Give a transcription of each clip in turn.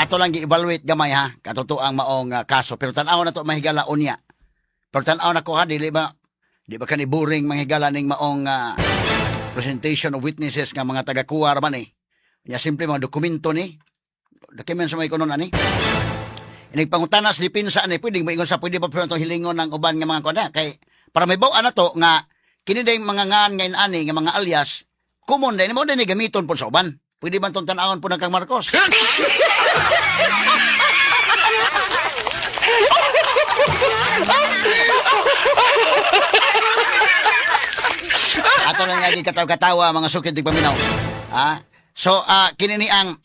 Ato lang gi-evaluate gamay ha, katotoang maong kaso. Pero tan-aw na to, mahigala, unya. Pero tan-aw na ko ha, dili ba di ba kani boring, manghigala, ning maong presentation of witnesses nga mga taga-kuwa ra man eh. Nya simple mga dokumento ni. Documents mo ikonon ani. Inig pangutana sa depensa ani, pwede mo ingon sa pwede pa pero itong hilingon ng uban nga mga kuan kay para may baw na to nga kini day mga ngan ngayon ani nga mga alias common din mo din ni gamiton pod sa uban. Pwede ba itong tan-awon po ng kang Marcos? Ato lang lagi katawa-katawa, mga sukid tig paminaw. Ah, so kini ni ang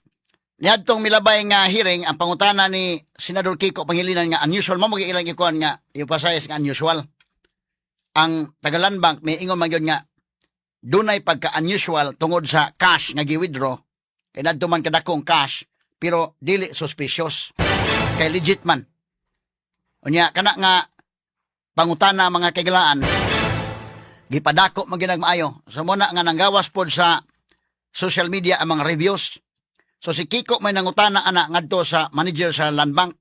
niadtong milabay nga hearing, ang pangutana ni Senador Kiko Pangilinan nga unusual mo ilang ikuan nga i-emphasize nga unusual. Ang Tagalan Bank may ingon man gyud nga dunay pagka-unusual tungod sa cash nga gi-withdraw kay nadto man kadakong cash pero dili suspicious kay legit man. Unya kana nga pangutana, mga kaigalaan, gipadako man gyud maayo. So muna nga nanggawas pod sa social media ang mga reviews. So si Kiko may nangutana ana ngadto sa manager sa Land Bank.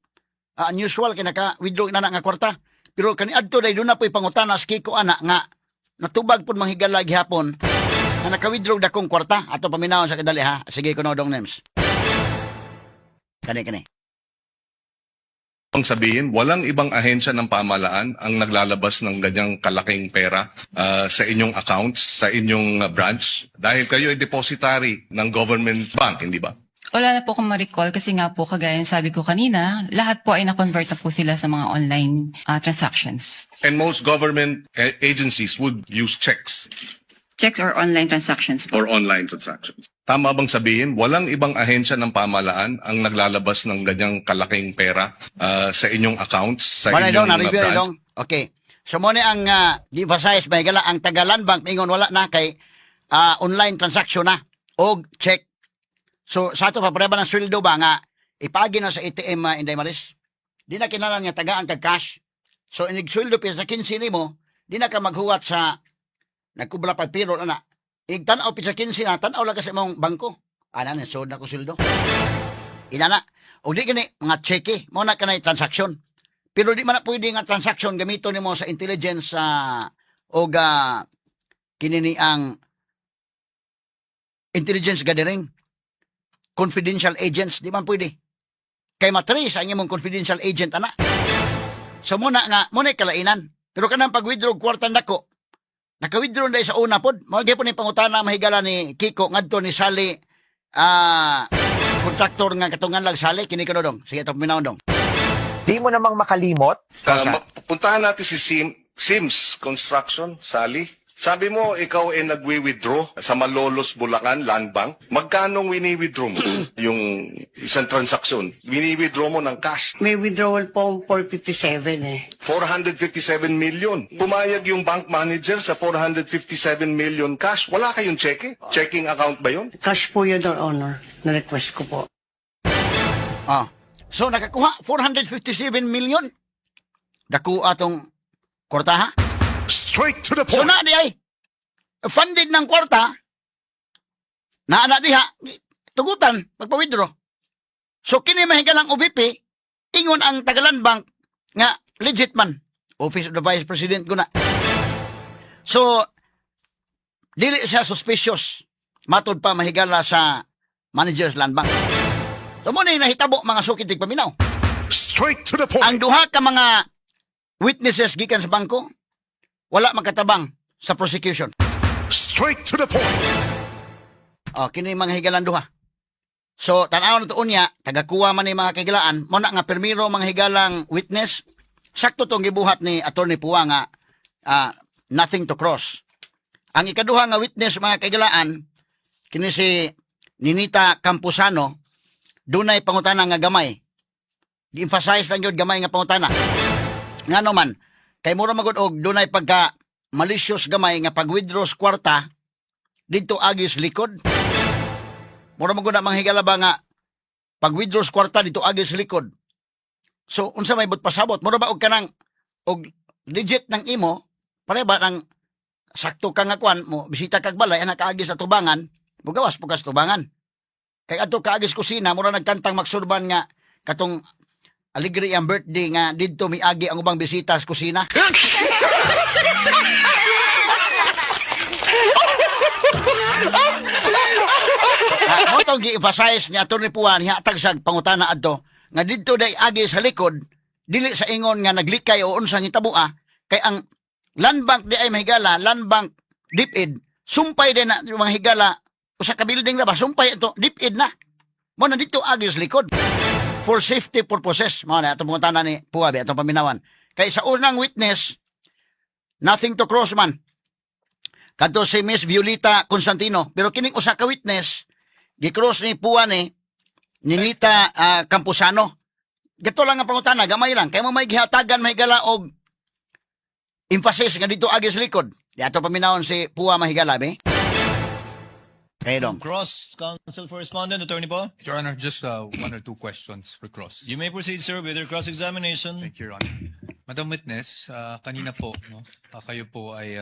Ah, unusual kay naka withdraw na nga kwarta. Pero kani adto day duna po'y pangutana si Kiko ana nga natubag pod manghigala gihapon nga naka-withdraw dakong kwarta. Ato paminawon sa kadali ha. Sige kuno, Dong Nems. Kani kani. Ang sabihin, walang ibang ahensya ng pamahalaan ang naglalabas ng ganyang kalaking pera sa inyong accounts, sa inyong branch, dahil kayo ay depositary ng government bank, hindi ba? Wala na po akong ma-recall kasi nga po, kagaya ng sabi ko kanina, lahat po ay na-convert na po sila sa mga online transactions. And most government agencies would use checks Checks or online transactions po. Or online transactions. Tama bang sabihin, walang ibang ahensya ng pamahalaan ang naglalabas ng ganyang kalaking pera sa inyong accounts, sa Muna inyong dong, na-review branch? Dong. Okay. So mo ni ang di-emphasize may gala ang Tagalan Bank ingon wala na kay online transaction na og check. So sa ato pa pareha ng sweldo ba nga ipagi na sa ATM, Inday Maris? Di na kinahanglan nga tagaan kag cash. So inig sweldo pisa sa 15 nimo, di na ka maghuwat sa nagkubra pag payroll ana. Ig tan-aw pisa 15 na, tan-aw lang ka sa imong bangko. Ana ni sud na ko sweldo. Inana. Og di gani mga cheque, mo na kanay transaction. Pero di man na pwede nga transaction gamiton nimo sa intelligence sa og kini ni ang intelligence gathering. Confidential agents di man pwede. Kay matrace ang imong confidential agent ana. So muna nga muna kalainan. Pero kanang pag-withdraw kwarta nako, naka-withdraw na sa una pod. Mao gyud ni pangutana, mahigala, ni Kiko ngadto ni Sally, contractor nga katungan lag Sally kini kuno, Dong. Sige, ito paminawon, Dong. Di mo namang makalimot Puntahan natin si Sims Construction, Sally. Sabi mo, ikaw ay nagwi-withdraw sa Malolos, Bulacan, Land Bank. Magkano wini-withdraw mo? Yung isang transaksyon, wini-withdraw mo ng cash? May withdrawal po 457 eh. 457 million. Pumayag yung bank manager sa 457 million cash. Wala kayong cheque? Checking account ba yun? Cash po yun, Your Honor. Na-request ko po. Ah. So nakakuha 457 million. Dako atong kwarta ha. Straight to the So na di ay funded ng kwarta na ana diha tugutan magpa-withdraw. So kini mahigalang OVP, ingon ang Tagalan Bank nga legit man. Office of the Vice President ko na. So dili siya suspicious matod pa, mahigala, sa managers Land Bank. So mo na yung nahitabo, mga sukid tig paminaw. Straight to the point. Ang duha ka mga witnesses gikan sa bangko wala makatabang sa prosecution. Straight to the point. Oh, kini mga higalan duha. So tan-aw na to unya, tagakuha man ni mga kahigalaan, mo na nga permiro mga higalang witness. Sakto tong gibuhat ni Attorney Pua nga nothing to cross. Ang ikaduha nga witness, mga kahigalaan, kini si Ninita Campusano, dunay pangutana nga gamay. Gi-emphasize lang gyud gamay nga pangutana. Ngano man, kay mura magud og dunay pagka malicious gamay nga pag-withdraw sa kwarta didto agis likod. Mura man gud na, mga higala ba, nga pag-withdraw sa kwarta didto agis likod. So unsa may but pasabot? Mura ba og kanang og legit ng imo, pare ba nang sakto ka nga kwan mo bisita kag balay, ana kaagi sa tubangan, mugawas po ka sa tubangan. Kay adto kaagi sa kusina, mura nagkantang magsurban nga katong aligre ang birthday nga didto miagi ang ubang bisita sa kusina. Ah, mo tong gi-emphasize ni Atty. Puan hihatag sa pangutana adto nga didto day agi sa likod, dili sa ingon nga naglikay o unsang hitaboa, kay ang Land Bank di ay, mahigala, Land Bank DepEd sumpay din na mga higala, usa ka building na ba, sumpay ito DepEd na mo na dito agi sa likod for safety purposes. Mao na atong pangutana ni Pua bi, atong paminawan, kay sa unang witness, nothing to cross man kadto si Miss Violeta Constantino, pero kining usa ka witness, gi-cross ni Pua ni Ninita Camposano. Gato lang ang pangutana, gamay lang. Kay mo may gihatagan, mahigala, og emphasis nga dito agi sa likod. Di ato paminawon si Pua, mahigala, be. Kay dong. Cross, counsel for respondent, Attorney Po. Your Honor, just one or two questions for cross. You may proceed, sir, with your cross-examination. Thank you, Your Honor. Madam Witness, kanina po, no, kayo po ay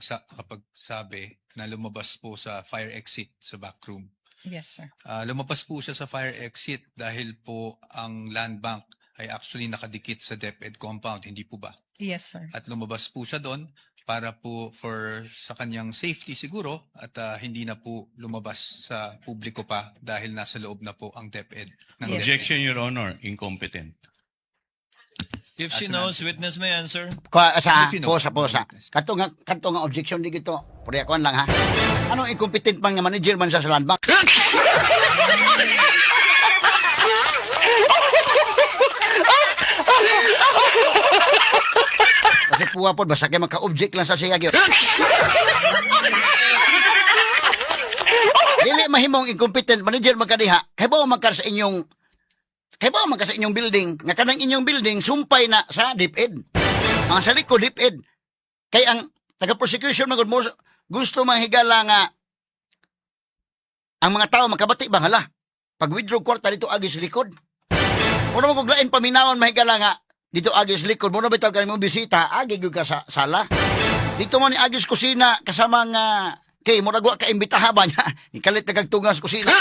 kapag sabi na lumabas po sa fire exit sa back room. Yes, sir. Lumabas po siya sa fire exit dahil po ang Land Bank ay actually nakadikit sa DepEd compound, hindi po ba? Yes, sir. At lumabas po siya doon para po for sa kanyang safety siguro at hindi na po lumabas sa publiko pa dahil nasa loob na po ang DepEd ng Yes. DepEd. Objection, Your Honor. Incompetent. If she As an knows, answer. Witness may answer. Ko sa If you know, po sa po sa. Madam Witness. Kato nga objection di gito. Puri kuan lang ha. Anong incompetent man nga manager man siya sa Land Bank? Kasi puwa po, basta kay maka-object lang sa siya gyud. Dili mahimong incompetent manager magkadiha. Kay ba man ka sa inyong building nga kanang inyong building sumpay na sa DepEd. Ang sa likod DepEd. Kay ang taga prosecution man gud mo gusto manghigala nga ang mga tao makabati ba, hala. Pag withdraw kwarta dito agi sa likod. Muna mo kog lain paminawon, mahigala, nga dito agi sa likod mo na bitaw kay mo bisita agi gyud ka sa sala. Dito man ni agi sa kusina kasama nga kay murag wa ka imbitaha ba niya. Nikalit na kag tunga sa kusina.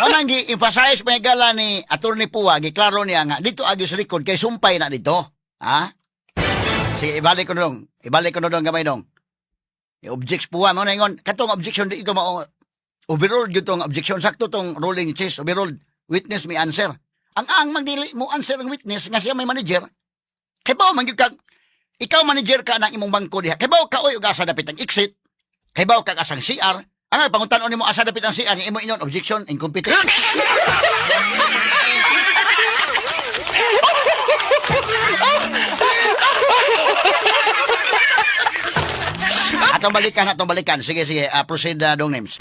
Manang gi-emphasize, mahigala, ni Attorney Pua, giklaro niya nga dito agi sa likod kay sumpay na dito. Ha? Sige, ibalik ko dong. Ibalik ko na dong gamay dong. I-objects Pua mo na ingon katong objection di ito mao overruled gyud tong objection, sakto tong ruling chase, overruled, witness may answer. Ang magdili mo answer ang witness nga siya may manager. Kay ba man gyud ka, ikaw manager ka ng imong bangko diha. Kay ba ka oy og asa dapit ang exit? Kay ba ka asang CR? Ang pangutan-on nimo asa dapit ang CR, imo ingon, "Objection, incompetent." Atong balikan, atong balikan. Sige, sige, proceed, dong names.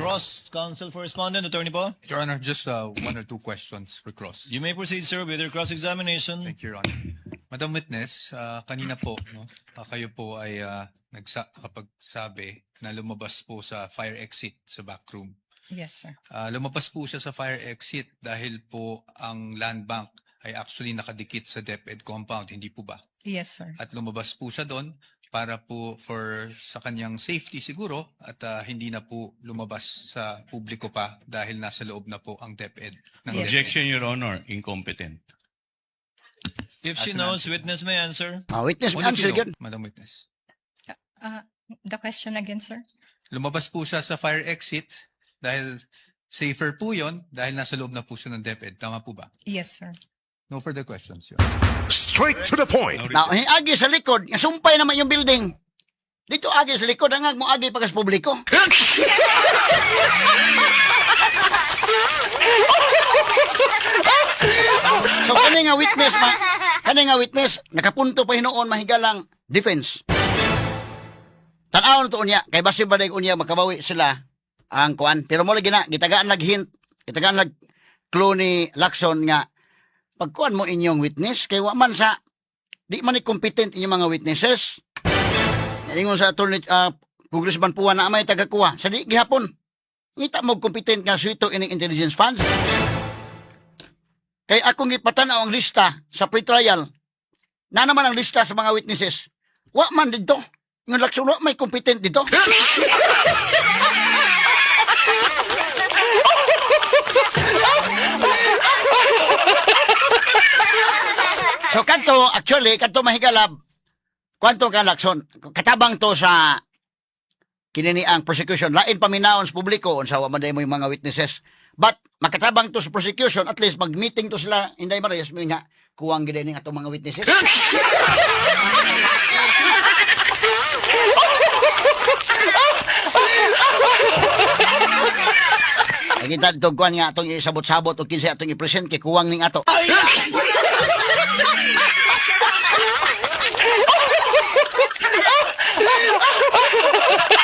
Cross, counsel for respondent, Attorney Po. Your Honor, just one or two questions for cross. You may proceed, sir, with your cross-examination. Thank you, Your Honor. Madam Witness, kanina po, no, kayo po ay kapag sabi na lumabas po sa fire exit sa back room. Yes, sir. Lumabas po siya sa fire exit dahil po ang Land Bank ay actually nakadikit sa DepEd compound, hindi po ba? Yes, sir. At lumabas po siya doon para po for sa kanyang safety siguro at hindi na po lumabas sa publiko pa dahil nasa loob na po ang DepEd ng Yes. DepEd. Objection, Your Honor. Incompetent. If she As an knows, answer. Witness may answer. Ah, witness may Only if answer you know, gyud. Madam Witness. The question again, sir? Lumabas po siya sa fire exit dahil safer po yon dahil nasa loob na po siya ng DepEd. Tama po ba? Yes, sir. No further questions, Your Honor. Straight to the point. Now, agi sa likod, nga sumpay naman yung building. Dito agi sa likod, ang mo agi pa sa publiko. So kani nga witness nakapunto pa hinuon, mahigalang, defense. Tan-awon to unya kay basin ba unya makabawi sila ang kuan. Pero mo lagi na gitagaan lag hint, gitagaan lag clue ni Lacson nga pagkuan mo inyong witness kay wa man sa di man ni competent inyong mga witnesses. Ingon sa attorney Congressman Pua na may tagakuha sa di gihapon. Ngita mo competent nga suito ining intelligence funds. Kay akong gipatan-aw ang lista sa pre-trial. Na naman ang lista sa mga witnesses. Wa man didto. Nga Lacson wa may competent dito. So kadto actually kadto mahigalab kwanto ka Lacson katabang to sa kinini ang prosecution, lain paminawon sa publiko unsa wa man day mo yung mga witnesses, but makatabang to sa prosecution. At least mag-meeting to sila Inday Maris mo nga kuwang gid ning atong mga witnesses. Nakita dito kuan nga atong isabot-sabot o kinsa atong i-present kay kuwang ning ato.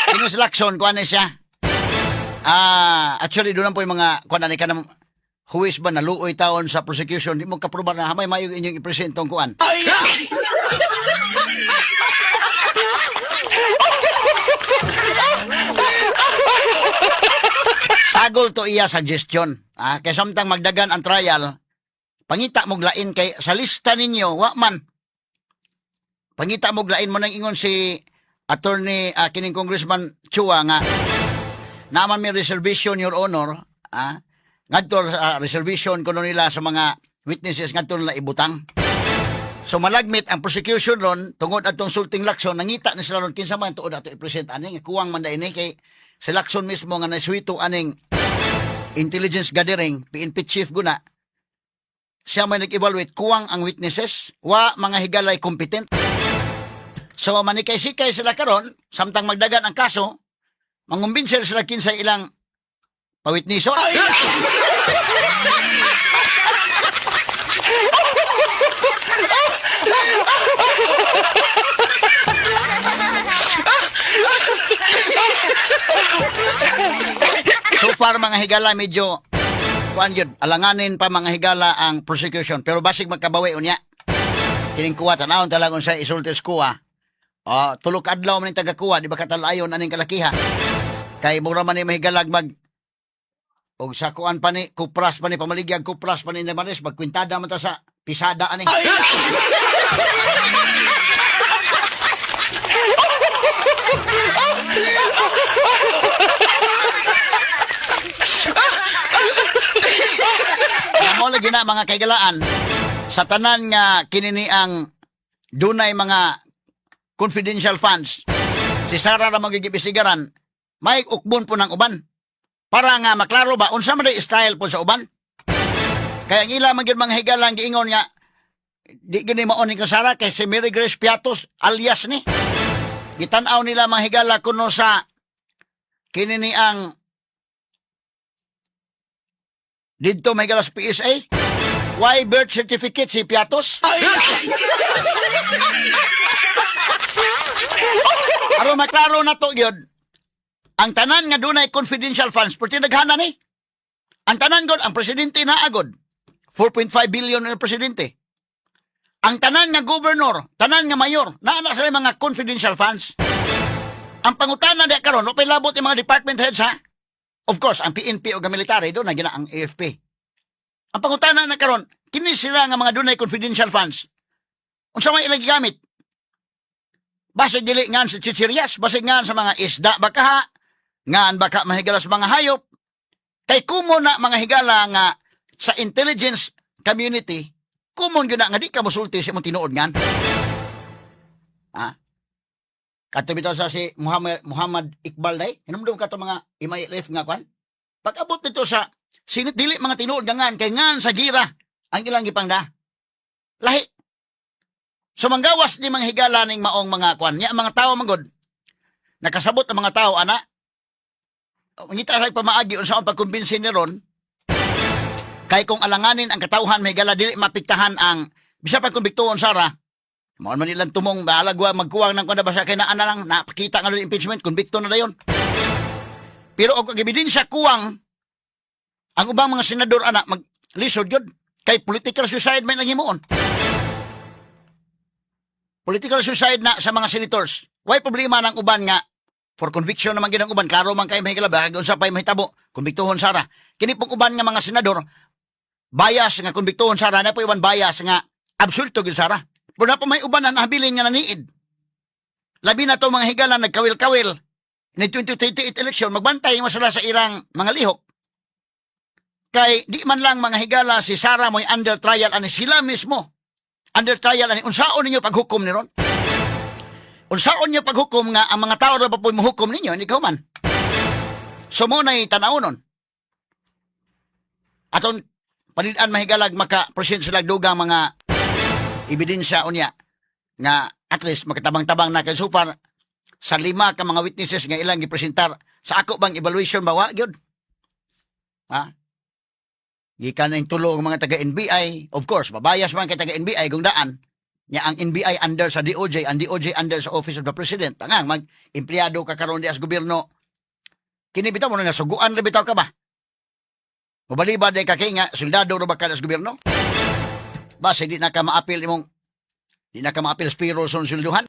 Sino si Lacson, kuan na siya. Ah, actually doon lang po yung mga kuan na ni kanang huwis ba naluoy taon sa prosecution, di mo kaproba na hamay mayo inyong i-present tong kuan. Sagol to iya suggestion. Ah, kay samtang magdagan ang trial, pangita mog lain kay sa lista ninyo wa man. Pangita mog lain mo nang ingon si attorney kining Congressman Chua nga naman may reservation, Your Honor, ngadto sa reservation kuno nila sa mga witnesses ngadto nila ibutang. So malagmit ang prosecution ron tungod atong sulting Lacson, nangita ni sila ron kinsa man tuod ato i-present ani nga kuwang man ini kay si Lacson mismo nga nasuito aning intelligence gathering, PNP chief guna siya may nag-evaluate kuwang ang witnesses, wa mga higalay competent. So manikay-sikay sila karon samtang magdagan ang kaso, mangumbinser sila kinsay ilang pawitniso. So far mga higala medyo kuan yun, alanganin pa mga higala ang prosecution pero basig magkabawi unya. Kining kuwa tanawon talaga unsa isulti sa kuwa. Ah, tulo ka adlaw man ning taga-kuwa, di ba katalayon aning kalakiha? Kay mura man ni mahigalag mag og sa kuan pa ni kupras pa ni pamaligyag kupras pa ni Nemares magkwintada man ta sa pisada ani. Kaya mo lagi na mga kaigalaan sa tanan nga kinini ang dunay mga confidential funds. Si Sara ra magigibisigaran, may ukbon po ng uban. Para nga maklaro ba unsa man day style po sa uban. Kaya ang ila man gyud mga higalang giingon nga di gini mao ni Sara kay si Mary Grace Piatos alias ni. Gitan-aw nila mga higala kuno sa kini ni ang didto may higala sa PSA. Why birth certificate si Piatos? Aron maklaro na to gyud, ang tanan nga dunay confidential funds, perti naghana ni. Ang tanan god, ang presidente na agod. 4.5 billion ang presidente. Ang tanan nga governor, tanan nga mayor, naa na sila mga confidential funds. Ang pangutana di karon, wa pa'y labot yung mga department heads ha. Of course, ang PNP o military doon na gina ang AFP. Ang pangutana na karon, kini sila nga mga dunay confidential funds. Unsa may ilang gigamit? Basig dili ngan sa chichirias, basig ngan sa mga isda baka ha, ngan baka mahigala sa mga hayop. Kay kumo na mga higala nga sa intelligence community, kumon gyud na nga di ka mosulti sa imong tinuod ngan. Ha? Kadto bitaw sa si Muhammad, Muhammad Iqbal day, hinumdum ka to mga MILF nga kwan. Pag-abot nito sa sinit dili mga tinuod nga ngan kay ngan sa gira ang ilang gipangda. Lahi. So manggawas ni mga higala ning maong mga kwan. Nya ang mga tao manggod nakasabot ang mga tao ana. Ngita sa pamaagi unsa ang pagkumbinsi ni ron kay kung alanganin ang katawhan may higala dili mapiktahan ang bisa pa kumbiktuon Sara. Mao man ilang tumong baalagwa magkuwang ng kuan ba siya kay naa na lang napakita nga impeachment convicto na dayon. Pero og ebidensya kuwang ang ubang mga senador ana maglisod gyud kay political suicide may lang himuon. Political suicide na sa mga senators. Why problema ng uban nga for conviction naman gyud ang uban, klaro man kay mahigala bahag unsa pay mahitabo konbiktuhon Sara. Kini pong uban nga mga senador bias nga konbiktuhon Sara, na po uban bias nga absulto gyud Sara. Pero na po may uban na nahabilin nga naniid. Labi na to mga higala nagkawil-kawil ni 2028 election, magbantay mo sila sa ilang mga lihok. Kay di man lang, mga higala, si Sara mo'y under trial ani, sila mismo under trial ani. Unsaon ninyo paghukom ni ron? Unsaon niyo paghukom nga ang mga tao ra pa po'y mohukom ninyo, hindi ka man? So mo na'y tanaw nun. Aton panid-an, mahigalag, maka-present sila dugang mga ebidensya unya nga at least makatabang-tabang na, kay so far sa lima ka mga witnesses nga ilang gipresentar, sa ako bang evaluation ba, wa gyud. Ha? Gikan ang tulo ang mga taga NBI, of course, mabayas man kay taga NBI kung daan. Nya ang NBI under sa DOJ, ang DOJ under sa Office of the President. Tangang mag empleyado ka karon di as gobyerno. Kini bitaw mo na nga suguan ra bitaw ka ba? Mobaliba day ka kay nga soldado ra ba ka sa gobyerno? Basta di na ka maapil sa payroll sa swelduhan.